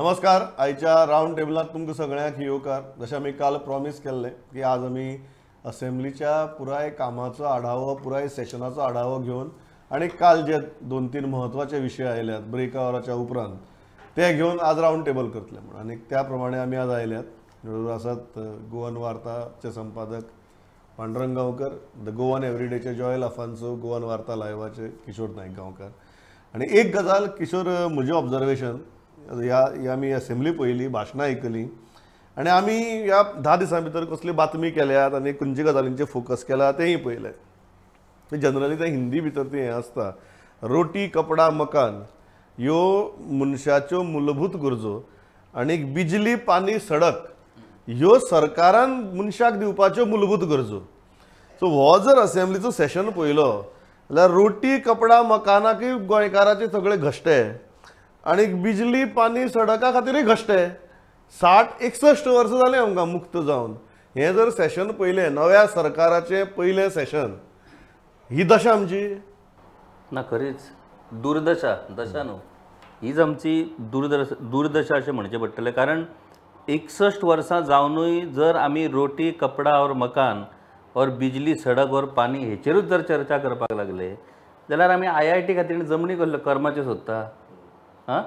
नमस्कार. आयच्या रावंड टेबलात तुमकां सगळ्यांक येवकार. जशें आमी काल प्रॉमीस केल्लें की आज आमी असेंब्लीच्या पुराय कामाचो आढावो, पुराय सेशनाचो आढावो घेवन आनी काल जे दोन तीन म्हत्वाचे विशय आयल्यात ब्रेक आवराच्या उपरांत ते घेवन आज रावंड टेबल करतले म्हणून, आनी त्या प्रमाणे आमी आज आयल्यात. बरोबर आसात गोवन वार्ताचे संपादक पांडुरंग गांवकर, the Goan एवरीडेचे जॉयल अफान्सो, गोवन वार्ता लायवाचे किशोर नायक गांवकर. आनी एक गजाल किशोर, म्हजें ऑब्जर्वेशन, ह्या आमी असेंब्ली पळयली, भाशणां आयकलीं आनी आमी ह्या 10 दिसां भितर कसली बातमी केल्यात आनी खंयच्या गजालींचेर फोकस केला तेंय पळयलें. जनरली ते हिंदी भितर तें हें आसता, रोटी कपडा मकान ह्यो मनशाच्यो मूलभूत गरजो आनी बिजली पानी सडक ह्यो सरकारान मनशाक दिवपाच्यो मूलभूत गरजो. सो हो जर असेंब्लीचो सेशन पळयलो जाल्यार रोटी कपडा मकानाकय गोंयकाराचे सगळे घश्टे आनी बिजली पानी सडका खातीरय घश्टे. 60-61 वर्सां जालीं आमकां मुक्त जावन. हें जर सेशन पळयलें, नव्या सरकाराचें पयलें सेशन, ही दशा आमची ना, खरीच दुर्दशा, दशा न्हू, हीच आमची दुर्दशा अशें म्हणचें पडटलें. कारण 61 वर्सां जावनूय जर आमी रोटी कपडा और मकान और बिजली सडक और पानी हेचेरूच जर चर्चा करपाक लागले जाल्यार आमी IIT खातीर जमनी कर्माच्यो सोदता. हां,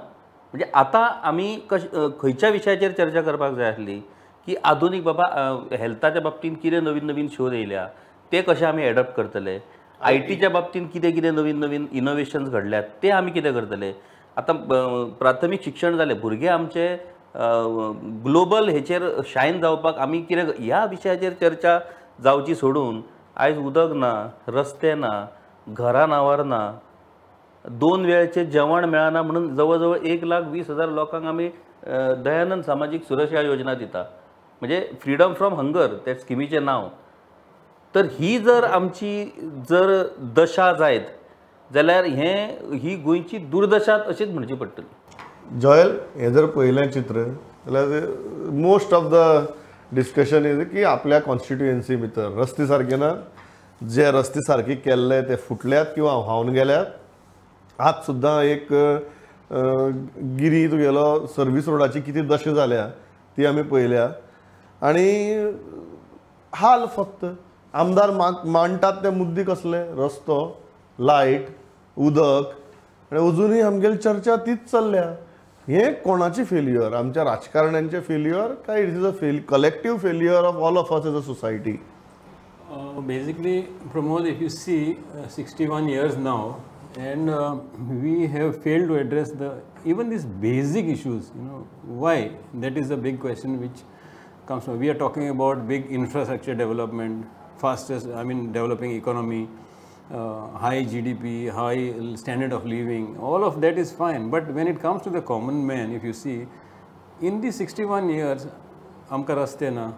म्हणजे आतां आमी कश खंयच्या विशयाचेर चर्चा करपाक जाय आसली की आधुनीक बाबा हेल्थाच्या बाबतींत कितें नवीन नवीन शोध येयल्या ते कशे आमी एडॉप्ट करतले, ITच्या बाबतींत कितें कितें नवीन नवीन इनोवेशन्स घडल्यात ते आमी कितें करतले. आतां प्राथमीक शिक्षण जालें, भुरगे आमचे ग्लोबल हेचेर शायन जावपाक आमी कितें, ह्या विशयाचेर चर्चा जावची सोडून आयज उदक ना, रस्ते ना, घरां नांवार ना, 2 वेळचें जेवण मेळना म्हणून जवळ जवळ 1,20,000 लोकांक आमी दयानंद सामाजीक सुरक्षा योजना दिता, म्हणजे फ्रीडम फ्रॉम हंगर त्या स्किमीचें नांव. तर ही जर आमची जर दशा जायत जाल्यार हें ही गोंयची दुर्दशा अशीच म्हणची पडटली. जॉयल, हें जर पळयलें चित्र जाल्यार most of the discussion is की आपल्या कॉन्स्टिट्युएन्सी भितर रस्ते सारके ना, जे रस्ते सारके केल्ले ते फुटल्यात किंवा व्हांवन गेल्यात. आज सुद्दां एक गिरी तुगेलो सर्वीस रोडाची कितें दशा जाल्या ती आमी पळयल्या. आनी हाल फक्त आमदार मांडटात ते मुद्दे कसले, रस्तो, लायट, उदक, आनी अजुनूय आमगेली चर्चा तीच चल्ल्या. हें कोणाचें फेल्युअर, आमच्या राजकारण्यांचें फेल्युअर काय it is a collective failure of all of us as a society? Basically Pramod, if you see 61 years now and we have failed to address the even these basic issues, you know, why? That is a big question which comes from. We are talking about big infrastructure development, fastest, I mean, developing economy, high GDP, high standard of living, all of that is fine. But when it comes to the common man, if you see, in the 61 years, amka raste na,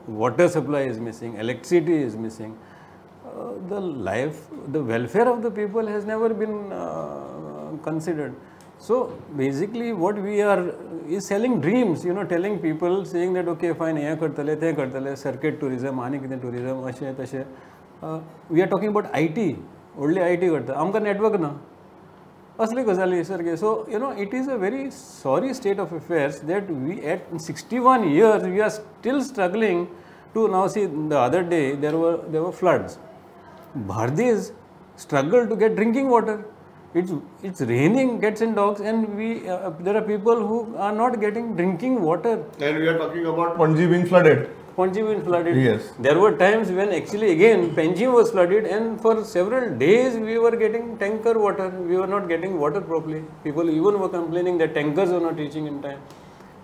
water supply is missing, electricity is missing. The life, the welfare of the people has never been considered. So basically what we are is selling dreams, you know, telling people, saying that okay fine, hey kartale, te kartale, circuit tourism, ani kite tourism, ashe tashe. We are talking about IT, only IT karta, amka network na, asli gazali sarke. So you know, it is a very sorry state of affairs that we at 61 years we are still struggling to now see. The other day there were floods. Bhardis struggle to get drinking water. It's raining cats and dogs, and we there are people who are not getting drinking water. And we are talking about Panjim being flooded. Panjim being flooded. Yes. There were times when actually again Panjim was flooded, and for several days we were getting tanker water. We were not getting water properly. People even were complaining that tankers were not reaching in time.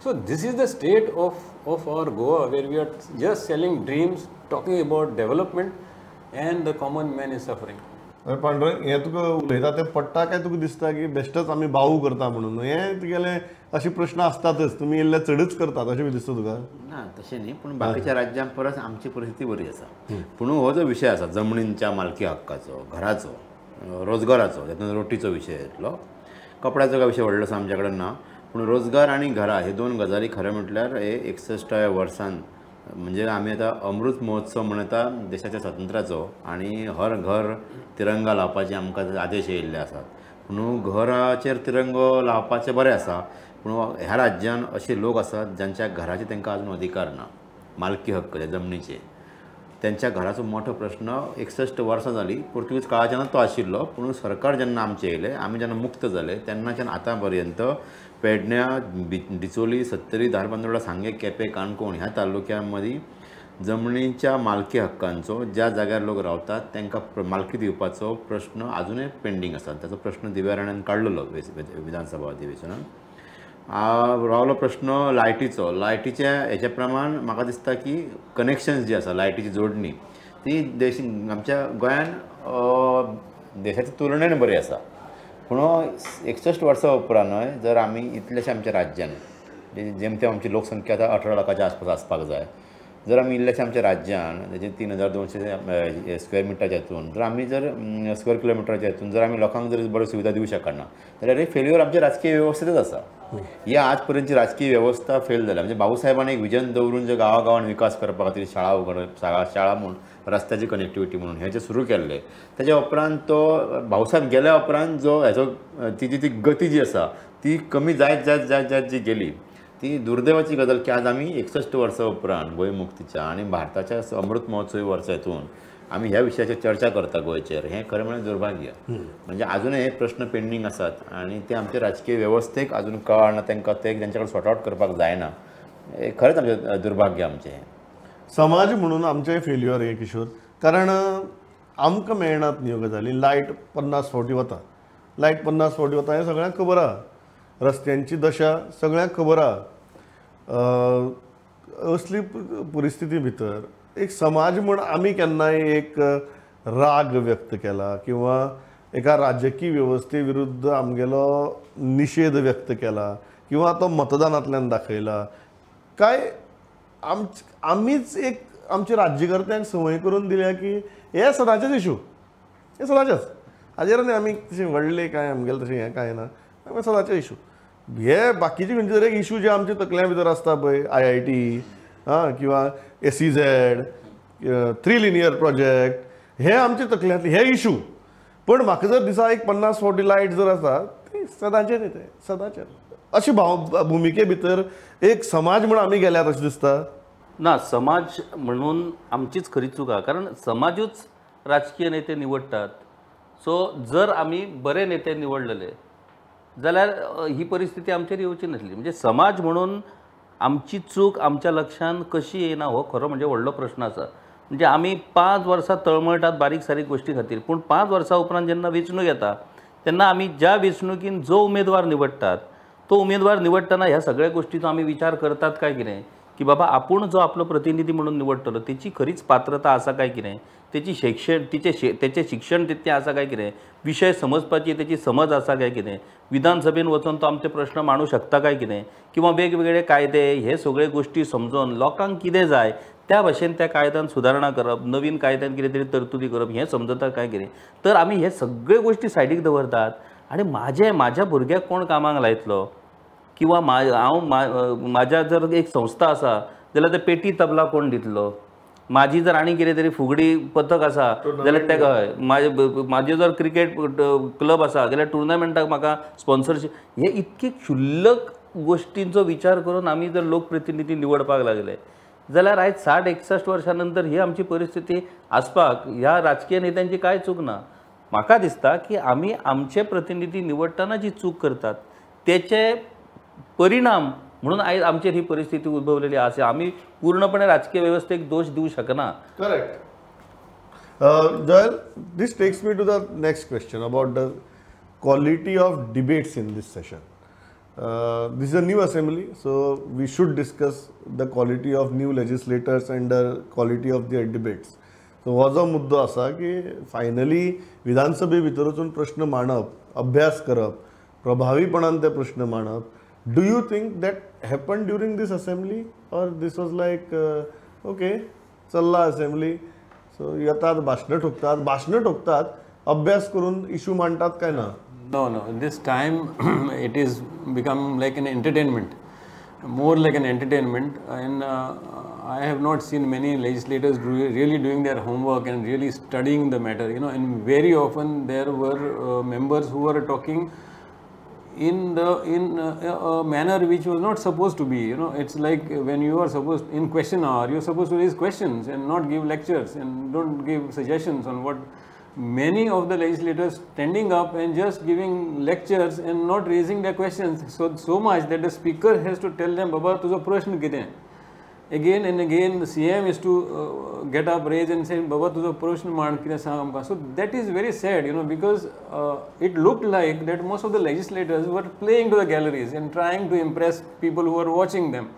So this is the state of our Goa, where we are just selling dreams, talking about development, and the common man is suffering. Pandurang, हें तुका उलयता तें पडटा काय तुका दिसता की बेश्टच आमी बाऊ करता म्हणून? हें तुगेलें अशे प्रश्न आसतातच, तुमी इल्ले चडच करतात अशें बी दिसता तुका? ना, तशें न्ही, पूण बाकीच्या राज्यां परस आमची परिस्थिती बरी आसा. पूण हो जो विशय आसा जमनींच्या मालकी हक्काचो, घराचो, रोजगाराचो, तातूंत रोटीचो विशय येतलो, कपड्याचो काय विशय व्हडलोसो आमच्या कडेन ना, पूण रोजगार आनी घरां हे दोन गजाली खरें म्हटल्यार हे 61व्या वर्सान म्हणजे आमी आतां अमृत महोत्सव मनयता देशाच्या स्वातंत्र्याचो आनी हर घर तिरंगा लावपाचे आमकां आदेश येयल्ले आसात. पूण घराचेर तिरंगो लावपाचें बरें आसा, पूण ह्या राज्यान अशे लोक आसात जांच्या घराचे तांकां अजून अधिकार ना, मालकी हक्क त्या जमनीचे. त्यांच्या घराचो मोठो प्रश्न 61 वर्सां जाली, पुर्तुगीज काळाच्यान तो आशिल्लो. पूण सरकार जेन्ना आमचें येयलें, आमी जेन्ना मुक्त जाले तेन्नाच्यान आतां पर्यंत पेडण्या, डिचोली, सत्तरी, धारबांदोडा, सांगें, केपें, काणकोण ह्या तालुक्यां मदीं जमनीच्या मालकी हक्कांचो, ज्या जाग्यार लोक रावतात तांकां मालकी दिवपाचो प्रश्न आजुनूय पेंडींग आसा. ताचो प्रश्न दिव्या राण्यान काडलेलो विधानसभा अधिवेशनान. रावलो प्रश्न लायटीचो. लायटीच्या हेच्या प्रमाण म्हाका दिसता की कनेक्शन्स जी आसा, लायटीची जोडणी ती देश आमच्या गोंयान देशाच्या तुलनेन बरी आसा. पूण 61 वर्सां उपरांतूय जर आमी इतलेशे आमच्या राज्यान, जेमतेम आमची लोकसंख्या आतां 18 लाखाच्या आसपास आसपाक जाय, जर आमी इल्लेशे आमच्या राज्यान तेजे 3200 स्क्वेअर मिटराच्या हितून जर आमी जर स्क्वेअर किलोमिटराच्या हितून जर आमी लोकांक जर बऱ्यो सुविधा दिवं शकना जाल्यार हे फेल्युअर आमच्या राजकीय वेवस्थेतच आसा. ही आज पर्यंतची राजकीय वेवस्था फेल जाल्या. म्हणजे बाबूसाहेबांनी एक विजन दवरून जे गांवागांवान विकास करपा खातीर शाळा उगडप, शाळा म्हूण रस्त्याची कनेक्टिविटी म्हणून हें जें सुरू केल्लें, तेज्या उपरांत तो भाऊसाहेब गेल्या उपरांत जो हेजो ती जी ती गती जी आसा ती कमी जायत जायत जायत जायत जी गेली, ती दुर्दैवाची गजाल की आज आमी 61 वर्सां उपरांत गोंय मुक्तीच्या आनी भारताच्या अमृत महोत्सवी वर्सा हितून आमी ह्या विशयाचेर चर्चा करता गोंयचेर. हें खरें म्हळ्यार दुर्भाग्य. म्हणजे आजुनूय हे प्रश्न पेंडींग आसात आनी ते आमचे राजकीय वेवस्थेक आजून कळना, तांकां ते तेंच्या कडेन सॉर्ट आवट करपाक जायना. हें खरेंच आमचें दुर्भाग्य आमचें हें. समाज म्हणून आमचें फेल्युअर हें किशोर, कारण आमकां मेळनात न्ही ह्यो गजाली. लायट 50 फावटी वता, लायट 50 फावटी वता हें सगळ्यांक खबर आहा, रस्त्यांची दशा सगळ्यांक खबर आहा. असली परिस्थिती भितर एक समाज म्हूण आमी केन्नाय एक राग व्यक्त केला किंवा एका राजकीय वेवस्थे विरुद्ध आमगेलो निशेध व्यक्त केला किंवा तो मतदानांतल्यान दाखयला काय आमीच एक आमच्या राज्यकर्त्यांक संवय करून दिल्या की हे सदांचेच इशू, हे सदांचेच, हाजेर न्ही आमी तशें व्हडलें कांय आमगेलें तशें हें कांय ना, आमी सदांचे इशू हे बाकीचे खंयचे तरी एक इशू जे आमच्या तकल्या भितर आसता पळय, IIT आं किंवा SEZ, 3 linear project, हे आमच्या तकल्यांतले हे इशू. पण म्हाका जर दिसा एक 50 फावटी लायट जर आसा ती सदांचे न्ही, तें सदांचे अशी भाव भुमिके भितर एक समाज म्हूण आमी गेल्यात अशें दिसता. ना, समाज म्हणून आमचीच खरी चूक आहा, कारण समाजूच राजकीय नेते निवडटात. सो जर आमी बरे नेते निवडलेले जाल्यार ही परिस्थिती आमचेर येवची नासली. म्हणजे समाज म्हणून आमची चूक आमच्या लक्षांत कशी येना हो खरो म्हणजे व्हडलो प्रश्न आसा. म्हणजे आमी 5 वर्सां तळमळटात बारीक सारीक गोश्टी खातीर, पूण 5 वर्सां उपरांत जेन्ना वेंचणूक येता तेन्ना आमी ज्या वेंचणुकीन जो उमेदवार निवडटात तो उमेदवार निवडटना ह्या सगळ्या गोश्टीचो आमी विचार करतात काय कितें, की बाबा आपूण जो आपलो प्रतिनिधी म्हणून निवडटलो तेची खरीच पात्रता आसा काय कितें, तेची शिक्षण तेचें शिक्षण तितलें आसा काय कितें, विशय समजपाची तेची समज आसा काय कितें, विधानसभेन वचून तो आमचे प्रश्न मांडू शकता काय कितें, किंवा वेगवेगळे कायदे हे सगळे गोश्टी समजून लोकांक कितें जाय त्या भाशेन त्या कायद्यान सुदारणा करप, नवीन कायद्यान कितें तरी तरतुदी करप हें समजता काय कितें. तर आमी हे सगळे गोश्टी सायडीक दवरतात आनी म्हाज्या भुरग्याक कोण कामाक लायतलो, किंवा हांव म्हाज्या जर एक संस्था आसा जाल्यार ते पेटी तबला कोण दितलो, म्हाजी जर आनी कितें तरी फुगडी पथक आसा जाल्यार तेका हय, म्हाजे जर क्रिकेट क्लब आसा जाल्यार टुर्नामेंटाक म्हाका स्पॉन्सरशीप. हे इतके क्षुल्लक गोश्टींचो विचार करून आमी जर लोकप्रतिनिधी निवडपाक लागले जाल्यार आयज 60-61 वर्सां नंतर ही आमची परिस्थिती आसपाक ह्या राजकीय नेत्यांची कांय चूक ना. म्हाका दिसता की आमी आमचे प्रतिनिधी निवडटना जी चूक करतात तेचे परिणाम म्हणून आयज आमचेर ही परिस्थिती उद्भवलेली आसा. आमी पूर्णपणे राजकीय वेवस्थेक दोश दिवं शकना. Correct. Joel, this takes me to the next question about the quality of debates in this session. This is a new assembly, so we should discuss the quality of new legislators and the quality of their debates. So हो जो मुद्दो आसा की finally विधानसभे भितर वचून प्रश्न मांडप, अभ्यास करप, प्रभावीपणान ते प्रश्न मांडप, do you think that happened during this assembly or this was like okay चल्ला assembly, so येतात भाशणां ठोकतात, भाशणां ठोकतात, अभ्यास करून इशू मांडटात काय ना? No, no. This time it is become like an entertainment, more like an entertainment, and I have not seen many legislators really doing their homework and really studying the matter, you know. And very often there were members who were talking in the in a manner which was not supposed to be. You know, it's like when you are supposed in question hour, you are supposed to raise questions and not give lectures and don't give suggestions on what. Many of the legislators standing up and just giving lectures and not raising their questions, so much that the speaker has to tell them, Baba, tujo prashna kite. Again and again, the CM is to get up, raise and say, Baba, tujo prashna maand kite sang amka. So that is very sad, you know, because it looked like that most of the legislators were playing to the galleries and trying to impress people who are watching them,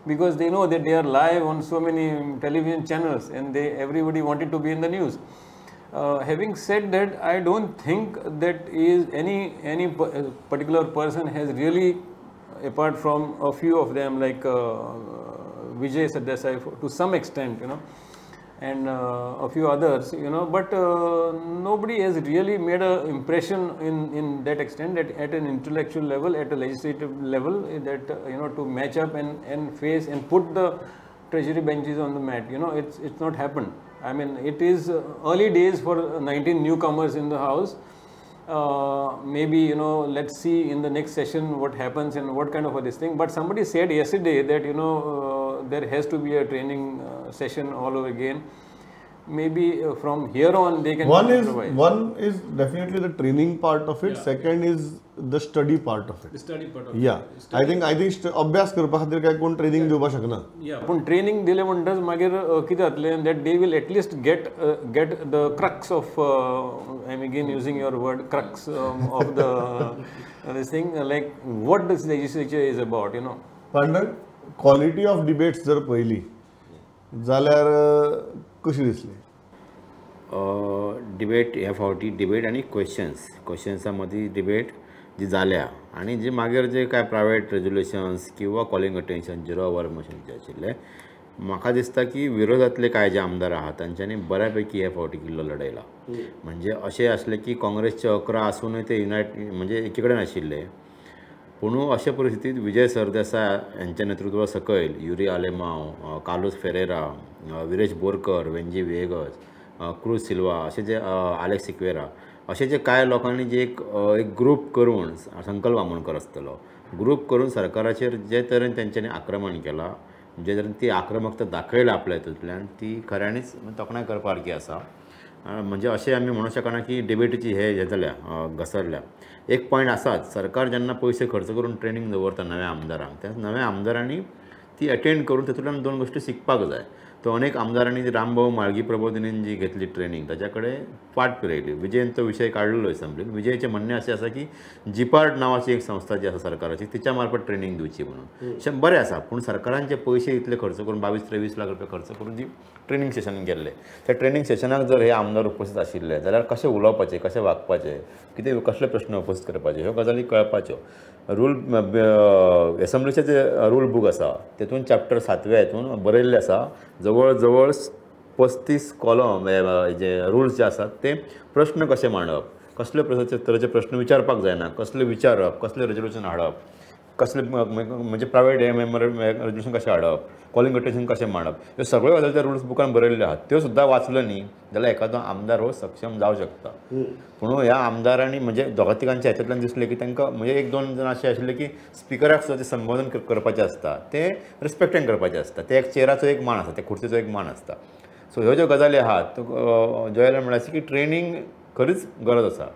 because they know that they are live on so many television channels and everybody wanted to be in the news. Having said that, I don't think that is any particular person has really, apart from a few of them like Vijay Sardesai to some extent, you know, and a few others, you know, but nobody has really made an impression in that extent that at an intellectual level, at a legislative level, that, you know, to match up and face and put the treasury benches on the mat, you know, it's not happened. I mean, it is early days for 19 newcomers in the house. Maybe, you know, let's see in the next session what happens and what kind of a this thing. But somebody said yesterday that, you know, there has to be a training session all over again. Maybe from here on they can improvise. One is definitely the training part of it. Yeah. Second is the study part of it. The study part of it. Yeah. I think अभ्यास करपा खातीर काय कोण training दिवपाक शकना. Yeah. पूण training दिले म्हणटच मागीर कितें जातलें that they will at least get the crux of, I am again using your word, crux of the this thing, like what this legislature is about, you know. Pandurang, quality of debates जर पळयली जाल्यार कशी दिसली? Debate ह्या फावटी debate आनी questions, क्वेश्चन्सा मदीं debate जी जाल्या आनी जे मागीर जे कांय प्रायवेट रेजोल्युशन्स किंवा calling attention zero hour motion जे आशिल्ले, म्हाका दिसता की विरोधांतले कांय जे आमदार आहात तांच्यांनी बऱ्या पैकी हे फावटी किल्लो लढयला. म्हणजे अशें आसलें की काँग्रेसचे 11 आसुनूय ते युनायट म्हणजे एकी कडेन आशिल्ले. पूण अशे परिस्थितींत विजय सरदेसाय हांच्या नेतृत्वा सकयल युरी आलेमांव, कार्लोस फेरेरा, विरेश बोरकर, वेंजी व्हिएगस, क्रूज सिल्वा अशे जे आलेक्स सिक्वेरा अशे जे कांय लोकांनी जे एक ग्रूप करून संकल्प आमोणकर आसतलो ग्रूप करून सरकाराचेर जे तरेन तेंच्यांनी आक्रमण केलां, जे तरेन ती आक्रमकता दाखयल्या आपल्या हितूंतल्यान, ती खऱ्यांनीच तोखणाय करपा सारकी आसा. म्हणजे अशें आमी म्हणूंक शकना की डिबेटीची हे जाल्या घसरल्या. एक पॉयंट आसाच, सरकार जेन्ना पयशे खर्च करून ट्रेनींग दवरता नव्या आमदारांक, त्या नव्या आमदारांनी ती अटेंड करून तातूंतल्यान दोन गोश्टी शिकपाक जाय. तो अनेक आमदारांनी रामभाऊ माळगी प्रबोधिनीन जी घेतली ट्रेनींग ताच्या कडेन फाट फिरयली. विजयन तो विशय काडलेलो असेंब्लीन. विजयचें म्हणणें अशें आसा की जिपार्ट नांवाची एक संस्था जी आसा सरकाराची तिच्या मार्फत ट्रेनींग दिवची म्हणून. बरें आसा, पूण सरकारान जे पयशे इतले खर्च करून 22-23 लाख रुपया खर्च करून जी ट्रेनींग सेशन गेल्ले, त्या ट्रेनींग सेशनाक जर हे आमदार उपस्थित आशिल्ले जाल्यार कशें उलोवपाचें, कशें वागपाचें, कितें कसले प्रश्न उपस्थित करपाचे, ह्यो गजाली कळपाच्यो. रूल एसेंब्लीचे जे रूल बूक आसा तेतून चॅप्टर 7व्या हितून बरयल्लें आसा, जवळ जवळ 35 कॉलम जे रुल्स जे आसात ते प्रश्न कशे मांडप, कसले तरेचे प्रश्न विचारपाक जायना, कसले विचारप, कसले रेजोल्युशन हाडप, कसले म्हणजे प्रायवेट रेजोल्युशन कशें हाडप, कॉलिंग अटेन्शन कशें मांडप, ह्यो सगळ्यो गजाली त्या रुल्स बुकान बरयल्ल्यो आहात. त्यो सुद्दां वाचल्यो न्ही जाल्यार एखादो आमदार हो सक्षम जावं शकता. पूण ह्या आमदारांनी म्हणजे दोगा तिगांच्या हेच्यातल्यान दिसलें की तांकां म्हणजे 1-2 जाण अशें आशिल्ले की स्पिकराक सुद्दां तें संबोधन करपाचें आसता, तें रिस्पेक्टेन करपाचें आसता, ते एक चेराचो एक मान आसता, ते खुर्चेचो एक मान आसता. सो ह्यो ज्यो गजाली आहात जॉयलान म्हणल्यार की ट्रेनींग खरीच गरज आसा.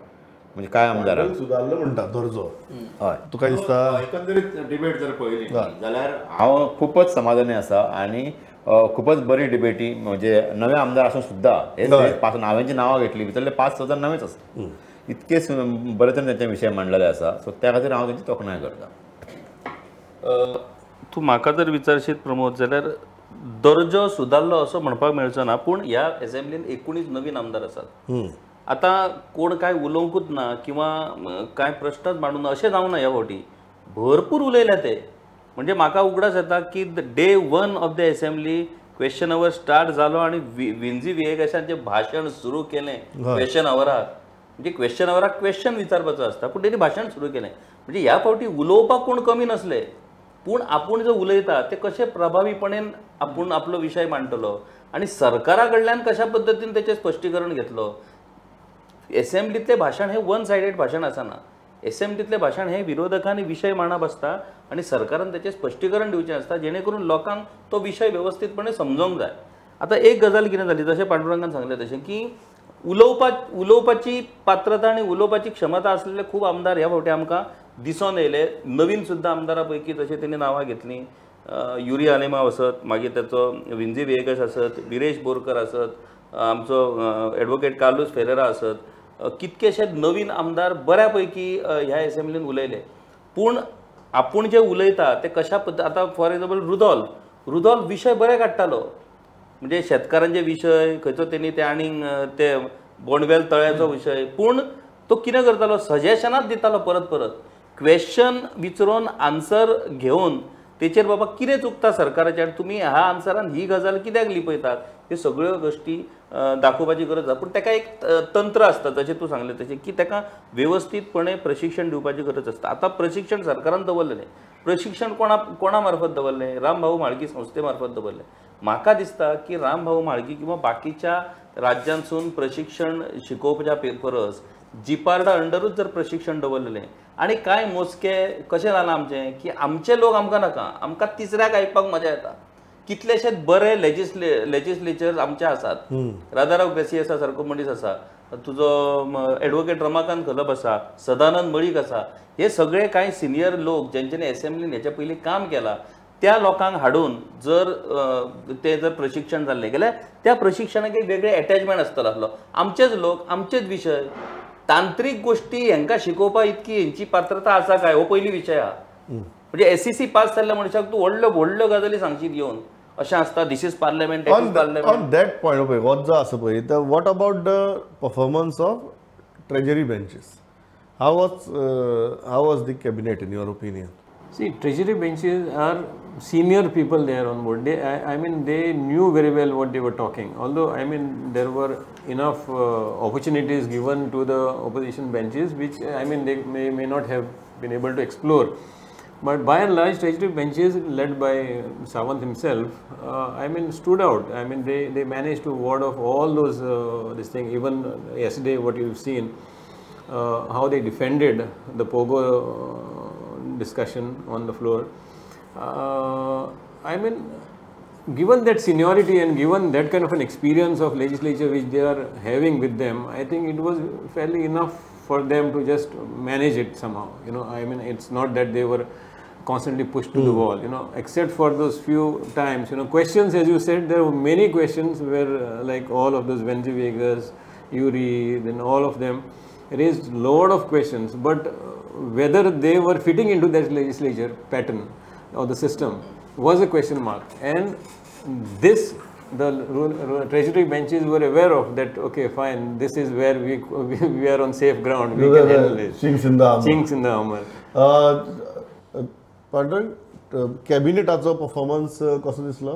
म्हणजे काय आमदारांक सुदारलो म्हणटा दर्जो. हय, तुका दिसता एकंदरीत डिबेट जर पळयली जाल्यार हांव खुबच समाधानी आसा आनी खुबच बरी डिबेटी म्हणजे नवे आमदार आसून सुद्दां हे 5 नांवांची नांवां घेतली भितरले 5-6 जाण नवेच आसा, इतके बरे तरेन तांचे विशय मांडलेले आसा. सो त्या खातीर हांव तांची तोखणाय करता. तूं म्हाका जर विचारशीत प्रमोद जाल्यार दर्जो सुदारलो असो म्हणपाक मेळचो ना, पूण ह्या एसेंब्लीन 19 नवीन आमदार आसात. आतां कोण कांय उलोवंकूच ना किंवा कांय प्रश्नच मांडूंक ना अशें जावंक ना. ह्या फावटी भरपूर उलयले ते. म्हणजे म्हाका उगडास येता की day 1 of the assembly question hour start जालो आनी विंजी विएगासान जें भाशण सुरू केलें क्वेश्चन आवराक, म्हणजे क्वेश्चन आवराक क्वेश्चन विचारपाचो आसता पूण तेणी भाशण सुरू केलें. म्हणजे ह्या फावटी उलोवपाक कोण कमी नासले, पूण आपूण जो उलयता ते कशें प्रभावीपणेन आपूण आपलो विशय मांडटलो आनी सरकारा कडल्यान कशा पद्दतीन तेचें स्पश्टीकरण घेतलो. एसेंब्लीतलें भाशण हें वन सायडेड भाशण आसना, एसेंब्लीतलें भाशण हें विरोधकांनी विशय मांडप आसता आनी सरकारान तेचें स्पश्टीकरण दिवचें आसता जेणे करून लोकांक तो विशय वेवस्थीतपणे समजोंक जाय. आतां एक गजाल कितें जाली जशें पांडुरंगान सांगलें तशें की उलोवपाची पात्रता आनी उलोवपाची क्षमता आसलेले खूब आमदार ह्या फावटी आमकां दिसून येयले. नवीन सुद्दां आमदारा पैकी तशें तेणी नांवां घेतलीं, युरी आलेमाव आसत, मागीर तेचो विंजी विएगस आसत, विरेश बोरकर आसत, आमचो एडवोकेट कार्लूस फेरेरा आसत, कितकेशे नवीन आमदार बऱ्या पैकी ह्या एसेंब्लीन उलयले. पूण आपूण जे उलयता ते कशा पद्दत, आतां फॉर एग्जाम्पल रुदोल्फ विशय बरे काडटालो, म्हणजे शेतकारांचे विशय खंयचो तेणी ते आनीक ते बोंडवेल तळ्याचो विशय, पूण तो कितें करतालो सजेशनाच दितालो परत परत, क्वेश्चन विचरोन आन्सर घेवन तेचेर बाबा कितें चुकता सरकाराचें आनी तुमी ह्या आन्सरान ही गजाल कित्याक लिपयतात, ह्यो सगळ्यो गोश्टी दाखोवपाची गरज आसा. पूण ताका एक तंत्र आसता जशें तूं सांगलें तशें की ताका वेवस्थीतपणे प्रशिक्षण दिवपाची गरज आसता. आतां प्रशिक्षण सरकारान दवरलेलें, प्रशिक्षण कोणा मार्फत दवरलें, रामभाऊ म्हाळगी संस्थे मार्फत दवरलें. म्हाका दिसता की रामभाऊ म्हाळगी किंवा बाकीच्या राज्यांसून प्रशिक्षण शिकोवपाच्या परस जिपार्डा अंडरूच जर प्रशिक्षण दवरलेलें आनी कांय मोजके कशें जालां आमचें की आमचे लोक आमकां नाका, आमकां तिसऱ्याक आयकपाक मजा येता. कितलेशेच बरे लेजिस्लेचर्स आमचे आसात, राधाराव ग्रेसियसा सारको मनीस आसा, तुजो एडवोकेट रमाकांत खलप आसा, सदानंद मळीक आसा, हे सगळे कांय सिनियर लोक जेंच्यांनी एसेंब्लीन हेच्या पयलीं काम केलां त्या लोकांक हाडून जर ते जर प्रशिक्षण जाल्लें जाल्यार त्या प्रशिक्षणाक एक वेगळें एटॅचमेंट आसतलो आसलो. आमचेच लोक आमचेच विशय तांत्रीक गोश्टी हेंकां शिकोवपा इतकी हेंची पात्रता आसा काय हो पयली विशय आहा. म्हणजे एसईसी पास जाल्ल्या मनशाक तूं व्हडल्यो व्हडल्यो गजाली सांगशीत येवन अशें आसता, this is parliament. On that point पळय हो जो आसा पळय, what about the performance of treasury benches, how was the cabinet in your opinion? See, treasury benches are senior people there on board. They, I mean, they knew very well what they were talking. Although, I mean, there were enough opportunities given to the opposition benches, which, I mean, they may not have been able to explore. But by and large, treasury benches led by Sawant himself, I mean, stood out. I mean, they managed to ward off all those, this thing, even yesterday what you've seen, how they defended the Pogo discussion on the floor. I mean, given that seniority and given that kind of an experience of legislature which they are having with them, I think it was fairly enough for them to just manage it somehow. You know, I mean, it's not that they were constantly pushed to the wall, you know, except for those few times, you know, questions, as you said, there were many questions where like all of those Venzi Vegas, Yuri, then all of them raised lot of questions, but whether they were fitting into that legislature pattern or the system was a question mark. And this, the treasury benches were aware of that, okay, fine, this is where we are on safe ground, we can handle it. Chinks in the armor. Chinks in the armor. Pardon, कॅबिनेटाचो performance कसो दिसलो?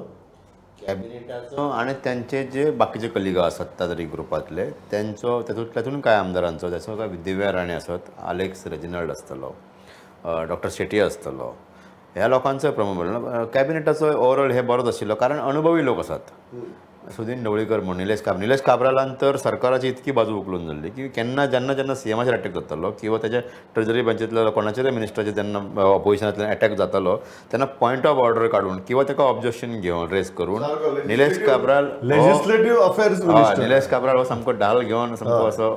कॅबिनेटाचो आनी त्यांचे जे बाकीचे कलिगा आसात सत्ताधारी ग्रुपांतले त्यांचो तातूंतल्यातून कांय आमदारांचो जसो काय दिव्या राणे आसत, आलेक्स रेजिनाल्ड आसतलो, डॉक्टर शेटी आसतलो, ह्या लोकांचो प्रमाण कॅबिनेटाचो ओवरऑल हे बरोच आशिल्लो कारण अनुभवी लोक आसात. सुदीन ढवळीकर म्हण, निलेश काब्राल, निलेश काब्रालान तर सरकाराची इतकी बाजू उखलून धरली की केन्ना जेन्ना जेन्ना सीएमाचेर अटॅक जातालो किंवा तेच्या ट्रेजरी बँचेंतल्या कोणाचेर मिनिस्टराचेर जेन्ना ऑपोजिशनांतल्यान अटॅक जातालो तेन्ना पॉयंट ऑफ ऑर्डर काडून किंवा ताका ऑब्जेक्शन घेवन रेज करून निलेश काब्राल लेजिस्लेटिव्ह अफेर्स निलेश काब्राल हो सामको ढाल घेवन सामको असो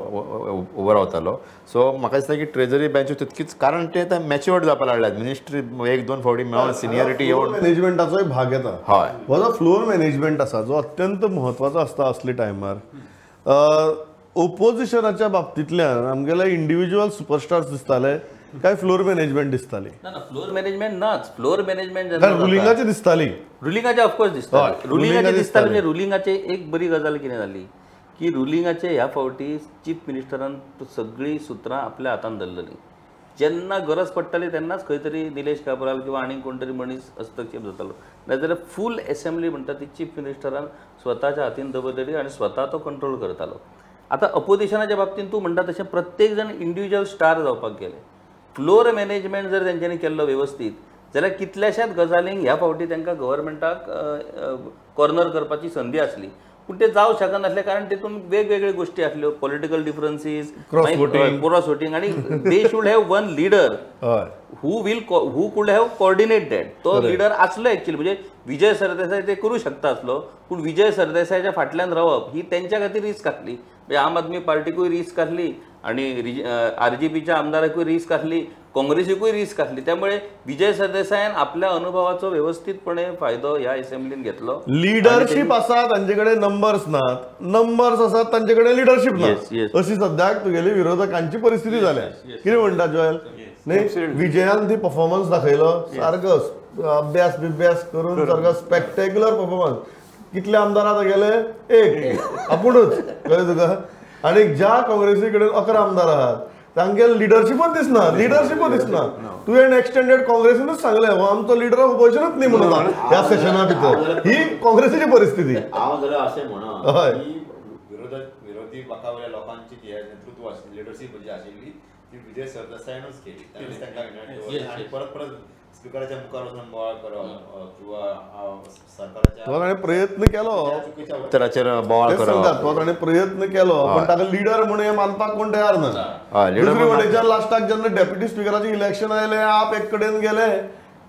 उबो रावतालो. सो म्हाका दिसता की ट्रेजरी बँच तितकीच, कारण ते आतां मॅच्युअर्ड जावपाक लागल्यात, मिनिस्ट्री एक दोन फावटी मेळोन सिनियरिटी येवन मॅनेजमेंटाचोय भाग येता. हय, हो जो फ्लोर मॅनेजमेंट आसा जो अत्यंत महत्वाचो आसता असले टायमार. ओपोजिशनाच्या बाबतींतल्यान आमगेले इंडिव्हिज्युअल सुपरस्टार्स दिसताले काय फ्लोर मॅनेजमेंट दिसताली? ना ना, फ्लोर मॅनेजमेंट नाच, फ्लोर मॅनेजमेंट रुलिंगाचे दिसताली, रुलिंगाचे ऑफकोर्स दिसताले, रुलिंगाचे दिसताले. म्हणजे रुलिंगाचे एक बरी गजाल कितें जाली की रुलिंगाचे ह्या फावटी चीफ मिनिस्टरान सगळीं सुत्रां आपल्या हातान धरलेलीं. जेन्ना गरज पडटाली तेन्नाच खंय तरी निलेश काब्राल किंवा आनीक कोण तरी मनीस हस्तक्षेप जातालो, नाजाल्यार फूल एसेंब्ली म्हणटा ती चीफ मिनिस्टरान स्वताच्या हातीन दवरलेली आनी स्वता तो कंट्रोल करतालो. आतां अपोजिशनाच्या बाबतींत तूं म्हणटा तशें प्रत्येक जाण इंडिविज्युअल स्टार जावपाक गेले. फ्लोर मॅनेजमेंट जर तेंच्यांनी केल्लो वेवस्थीत जाल्यार कितल्याशाच गजालींक ह्या फावटी तांकां गव्हर्मेंटाक कॉर्नर करपाची संदी आसली. पूण ते जावं शकनासले कारण तेतून वेगवेगळे गोष्टी आसल्यो, पॉलिटिकल डिफरन्सीस, क्रॉस वोटींग, आनी they should have one leader who will who could have coordinate that. तो लिडर आसलो एक्चुअली, म्हणजे विजय सरदेसाय ते करू शकता आसलो, पूण विजय सरदेसायाच्या फाटल्यान रावप ही तेंच्या खातीर रिस्क आसली. म्हणजे आम आदमी पार्टीकूय रिस्क आसली आनी आरजीपीच्या आमदाराकूय रिस्क आसली, काँग्रेसीकूय रिस्क आसली. त्यामुळे विजय सरदेसायान आपल्या अनुभवाचो व्यवस्थितपणे फायदो ह्या असेंब्लीन घेतलो. लिडरशीप आसा तांचे कडेन, नंबर्स नात, नंबर्स आसात तांचे कडेन लिडरशीप ना, अशी सद्याक तुगेली विरोधकांची परिस्थिती जाल्या. कितें म्हणटा जोएल? न्ही, विजयान ती परफॉर्मन्स दाखयलो सारको, अभ्यास बिभ्यास करून सारको स्पेक्टेक्युलर परफॉर्मन्स. कितले आमदार आतां गेले? एक आपुणूच, कळ्ळें तुका? आनी ज्या काँग्रेसी कडेन 11 आमदार आहात तांगे लिडरशिपच दिसना, लिडरशिपच दिसना. तुवें एक्सटेंडेड काँग्रेसीनूच सांगलें हो आमचो लिडर ऑफ ऑपोजिशनूच न्ही म्हणून ह्या सेशना भितर. ही काँग्रेसीची परिस्थिती. हांव जाल्यार अशें म्हणा, विरोधी पक्षा लोकांची नेतृत्व लिडरशीप जी आशिल्ली ती विजय सरदेसायानूच केली. ताणेंच तांकां आनी परत परत स्पिकराच्या मुखार वचून बोवाळ करप किंवा सरकाराच्या प्रयत्न केलो, चुकीच्या उत्तराचेर बोवाळ करप, तो ताणें प्रयत्न केलो, पण ताका लिडर म्हणून हे मानपाक कोण तयार ना. दुसरे वटेच्यान लास्टाक जेन्ना डेप्युटी स्पिकराचें इलेक्शन आयलें, आप एक कडेन गेले,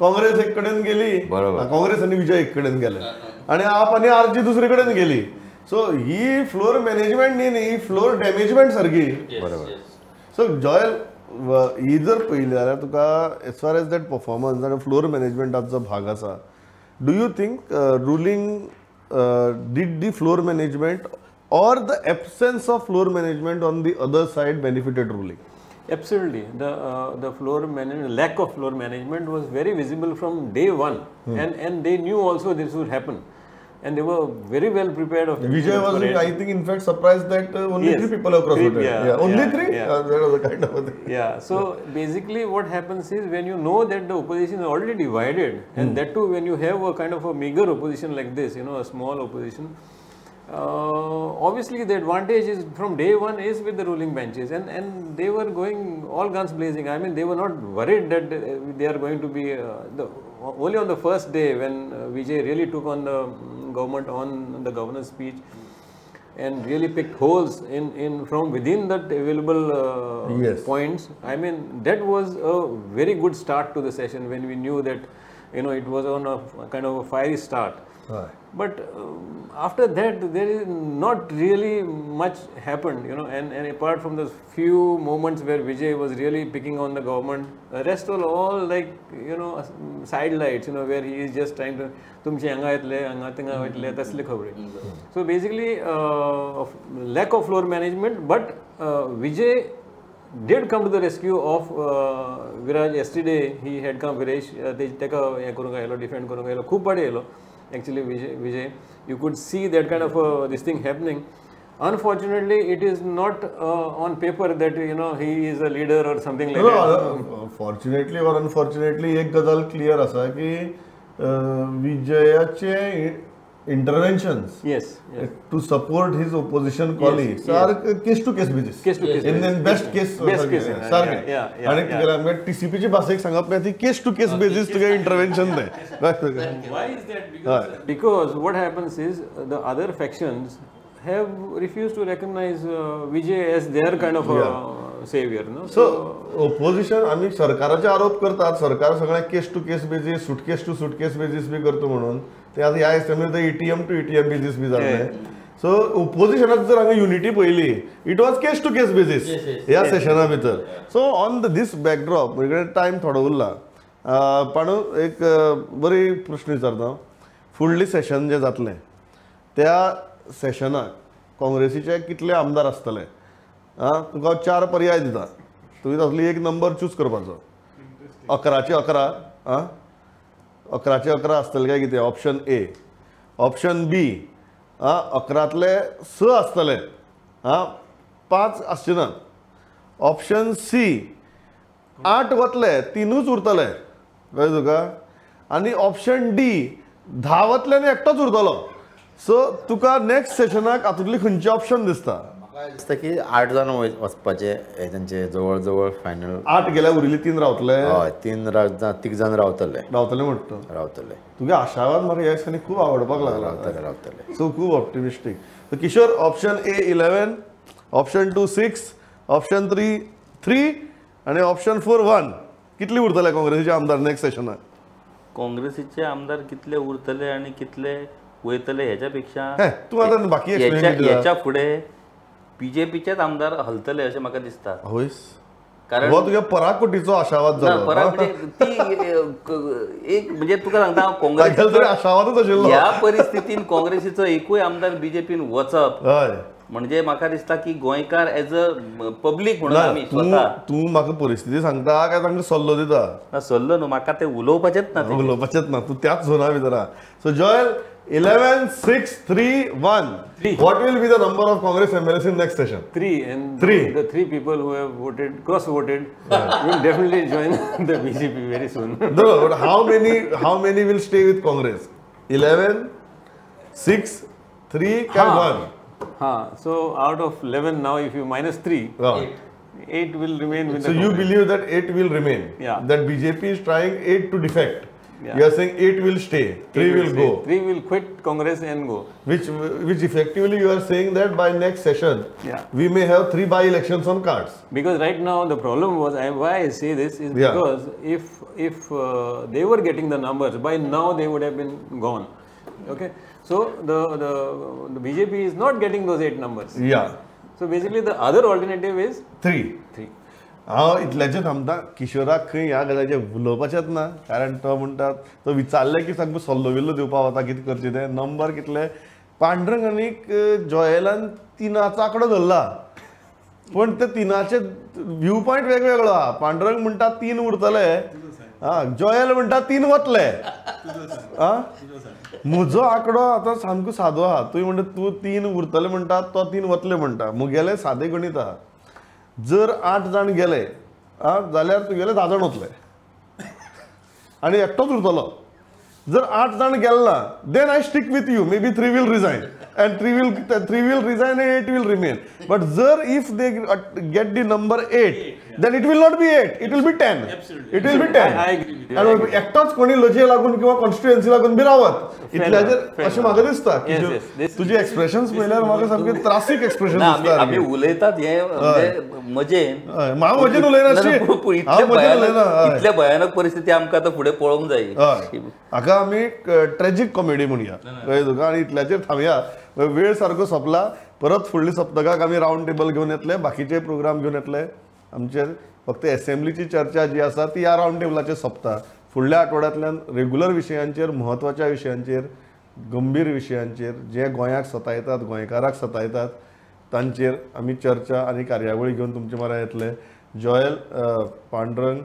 काँग्रेस एक कडेन गेली, काँग्रेस आनी विजय एक कडेन गेले, आनी आप आनी आरजी दुसरे कडेन गेली. सो ही फ्लोर मॅनेजमेंट न्ही, ही फ्लोर डॅमेजमेंट सारकी. बरोबर. सो जॉयल, ही जर पळयली जाल्यार तुका as far as that performance आनी फ्लोर मॅनेजमेंटाचो भाग आसा, do you think ruling did the floor management or the absence of floor management on the other side benefited ruling? Absolutely. The floor management, lack of floor management was very visible from day one, and they knew also this would happen, and they were very well prepared. Of Vijay was, I think, in fact surprised that only 3 people have cross voted. Yeah, yeah, only yeah, 3. Yeah. That was a kind of a thing. Yeah. So basically, what happens is when you know that the opposition is already divided, and that too when you have a kind of a meager opposition like this, you know, a small opposition. Obviously, the advantage is from day one is with the ruling benches, and they were going all guns blazing. I mean, they were not worried that they are going to be only on the first day when Vijay really took on the government on the governor's speech and really picked holes in from within that available points. I mean, that was a very good start to the session when we knew that, you know, it was on a kind of a fiery start. Right. But after that, there is not really much happened, you know, and apart from those few moments where Vijay was really picking on the government, the rest were all like, you know, sidelights, you know, where he is just trying to, tumche hanga yetle, hanga thinga yetle, tasle khabre. So basically, lack of floor management, but Vijay did come to the rescue of Viraj yesterday. He had come, Viresh, teka ye karunga yelo, defend karunga yelo, khub bade yelo. Actually, Vijay, you could see that kind of this thing happening. Unfortunately, it is not on paper that, you know, he is a leader or something like that. Fortunately or unfortunately, एक गजाल clear आसा की विजयाचे interventions, yes, yes, to support his opposition colleagues, yes, are case to case basis. Case to case. In the best case, best case, yeah. आणि तुगेले TCP ची भाषेक सांगप ती case to case basis तुगे intervention ते. Why is that? Because what happens is the other factions have refused to recognize Vijay as their kind of a savior, no? So opposition आम्ही सरकाराचे आरोप करतात, सरकार सगळ्या case to case basis, suitcase to suitcase basis B करतो म्हणून. ते आता ह्या असेंब्लीत ATM to ATM basis B जाल्लें. सो ओपोजिशनाक जर हांगा युनिटी पळयली, it was case to case basis ह्या सेशना भितर. So on this backdrop म्हजे कडेन टायम थोडो उरला, पाणू एक बरी प्रश्न विचारता. फुडलें सेशन जें जातलें त्या सेशनाक काँग्रेसीचे कितले आमदार आसतले? आं, तुका हांव 4 पर्याय दिता, तुवें तातूंतली एक नंबर चूज करपाचो. 11चे 11, आं, 11चे 11 आसतले काय कितें? Option A. ऑप्शन बी, आं, 11तले 6 आसतले, आं, 5 आसचे नात. ऑप्शन सी, 8 वतले, 3ूच उरतले, कळ्ळें तुका? आनी ऑप्शन डी, 10 वतले आनी एकटोच उरतलो. सो तुका नेक्स्ट सेशनाक हातूंतली खंयची ऑप्शन दिसता? म्हाका म्हाका दिसता की 8 जाण वचपाचे हे तांचे जवळ जवळ फायनल. 8 गेल्या उरिल्ले 3 रावतले. हय, 3 जाण रावतले. रावतले म्हणटा. रावतले. तुगे आशावाद म्हाका ह्या दिसांनी खूब आवडपाक लागला. रावतले रावतले. सो खूब optimistic. So Kishore, option A 11, option 2 6, option 3 3 आनी ऑप्शन 4 1. कितले उरतले काँग्रेसीचे आमदार नेक्स्ट सेशनाक? काँग्रेसीचे आमदार कितले उरतले आनी कितले वयतले ह्याच्या पेक्षा तूं आतां बाकी ह्याच्या फुडें बीजेपीचेच आमदार हलतले अशें म्हाका दिसता. हयस, कारण हो तुज्या पराकोटीचो आशावाद जालो. पराकोटी ती एक म्हणजे तुका सांगता हांव, काँग्रेस आशावादच आशिल्लो ह्या परिस्थितीन काँग्रेसीचो एकूय आमदार बीजेपीन वचप म्हणजे म्हाका दिसता की गोंयकार एज अ पब्लीक म्हणून आमी स्वता. तूं म्हाका परिस्थिती सांगता काय तांकां सल्लो दिता? ना, सल्लो न्हू, म्हाका ते उलोवपाचेच ना. उलोवपाचेच ना, तूं त्याच झोना भितर आहा. So Joel, 11, 6, 3, 1. 3. What will be the number of Congress MLAs in next session? 3. And 3. The 3 people who have voted, cross voted, will definitely join the BJP very soon. No, but how many will stay with Congress? 11, 6, 3, and 1. Ha. So out of 11 now, if you minus 3, 8 will remain with so the Congress. You believe that 8 will remain? Yeah. That BJP is trying 8 to defect. Yeah. You are saying 8 will stay, 3 will go. 3 will quit Congress and go. Which effectively you are saying that by next session, yeah, we may have 3 by-elections on cards. Because right now the problem was, why I say this is because if they were getting the numbers, by now they would have been gone. Okay, so the BJP is not getting those 8 numbers. Yeah. So basically the other alternative is 3. 3. हांव इतल्याचेर थांबता. किशोराक खंय ह्या गजालीचेर उलोवपाचेंच ना, कारण तो म्हणटा तो विचारलें की सामको सल्लो बिल्लो दिवपा वता कितें करचें तें. नंबर कितले पांडुरंग आनीक जॉयलान 3 आंकडो धरला, पूण ते 3 व्यू पॉयंट वेगवेगळो आहा. पांडुरंग म्हणटा 3 उरतले, आं, जॉयल म्हणटा 3 वतले. आं, म्हजो आंकडो आतां सामको सादो आहा. तुवें म्हणटा तूं 3 उरतले म्हणटा, तो 3 वतले म्हणटा. मुगेलें सादें गणीत आहा, जर 8 जाण गेले जाल्यार तुगेले 10 जाण वतले आनी एकटोच उरतलो. जर 8 जाण गेले ना, then I stick with you, maybe 3 will resign and 3 will resign and 8 will remain. But जर if they get the number 8, then it will not be 8, it will be 10. It will be 10. आनी एकटोच कोणी लजे लागून किंवा constituency लागून बी रावत इतल्याचेर अशें म्हाका दिसता. तुजे एक्सप्रेशन्स पळयल्यार म्हाका सामके त्रासीक एक्सप्रेशन दिसता. आमी उलयतात हे म्हणजे मजेन, हांव मजेन उलयना, इतल्या भयानक परिस्थिती आमकां आतां फुडें पळोवंक जाय. हाका आमी ट्रेजीक कॉमेडी म्हणया, कळ्ळें तुका. आनी इतल्याचेर थांबया, वेळ सारको सोंपला. परत फुडल्या सप्तकाक आमी रावंड टेबल घेवन येतले, बाकीचे प्रोग्राम घेवन येतले. आमचे फक्त एसेंब्लीची चर्चा जी आसा ती ह्या रावंड टेबलाचेर सोंपता. फुडल्या आठवड्यांतल्यान रेगुलर विशयांचेर, म्हत्वाच्या विशयांचेर, गंभीर विशयांचेर जे गोंयाक सतायतात, गोंयकाराक सतायतात, तांचेर आमी चर्चा आनी कार्यावळी घेवन तुमचे म्हऱ्यान येतले. Joel, Pandurang,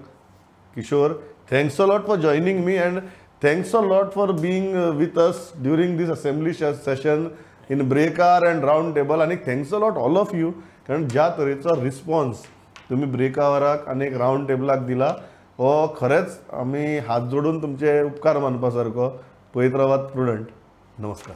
Kishore, thanks a lot for joining me and thanks a lot for being with us during this assembly session in break hour and round table. आनी thanks a lot all of you, कारण ज्या तरेचो response तुमी break आवराक आनी एक round टेबलाक दिला, हो खरेंच आमी हात जोडून तुमचे उपकार मानपा सारको. पळयत रावात प्रुडंट. नमस्कार.